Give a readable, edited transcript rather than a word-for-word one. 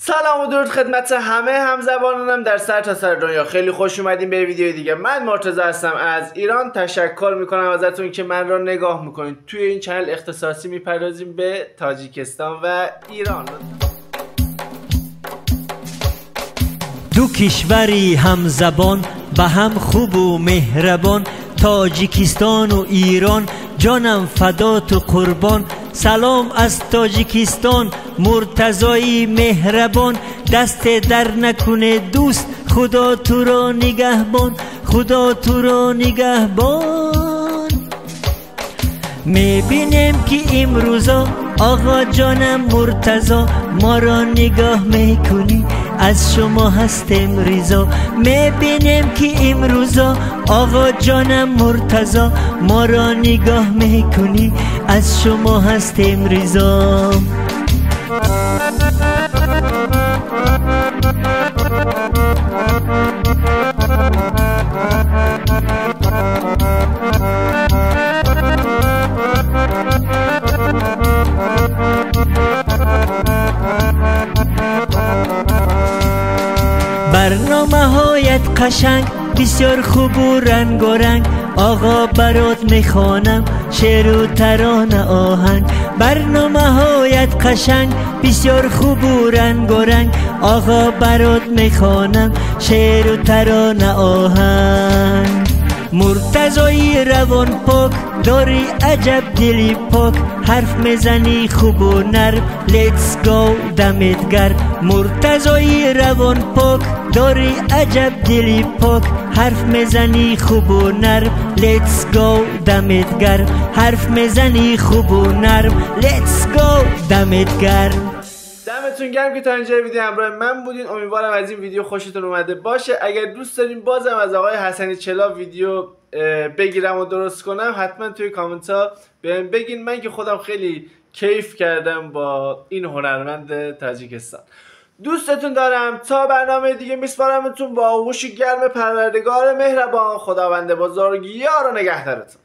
سلام و درود خدمت همه همزبانانم در سر تا سر دنیا. خیلی خوش اومدین به ویدیو دیگه. من مرتضی هستم از ایران. تشکر میکنم ازتون که من را نگاه میکنید. توی این channel اختصاصی میپردازیم به تاجیکستان و ایران. دو کشوری همزبان به هم خوب و مهربان، تاجیکستان و ایران، جانم فدات و قربان. سلام از تاجیکستان، مرتضای مهربان، دست در نکنه دوست، خدا تو را نگهبان، خدا تو را نگهبان. میبینیم که امروزا آقا جانم مرتضی ما را نگاه میکنی، از شما هستیم ریزا. میبینیم که امروزا آقا جانم مرتضی ما را نگاه میکنی، از شما هستیم ریزا. برنامه هایت قشنگ، بسیار خوب و رنگ و رنگ، آقا برات میخوانم شعر و ترانه آهنگ. برنامه هایت قشنگ، بسیار خوب و رنگ و رنگ، آقا برات میخوانم شعر و ترانه آهنگ. مرتضای روان پاک، داری عجب دلی پاک، حرف میزنی خوب و نرم، let's go دمت گرم. مرتضای روان پاک، داری عجب دلی پاک، حرف میزنی خوب و نرم، let's go دمت گرم. حرف میزنی خوب و نرم، let's go دمت گرم. دمتون گرم که تا اینجا ویدیو همراه من بودین. امیدوارم از این ویدیو خوشتون اومده باشه. اگر دوست دارین بازم از آقای حسنی چلا ویدیو بگیرم و درست کنم، حتما توی کامنت ها بهم بگین. من که خودم خیلی کیف کردم با این هنرمند تاجیکستان. دوستتون دارم. تا برنامه دیگه میسپارمتون با آغوش گرم پروردگار مهربان، خداوند بزرگ، یار و نگهدارتون.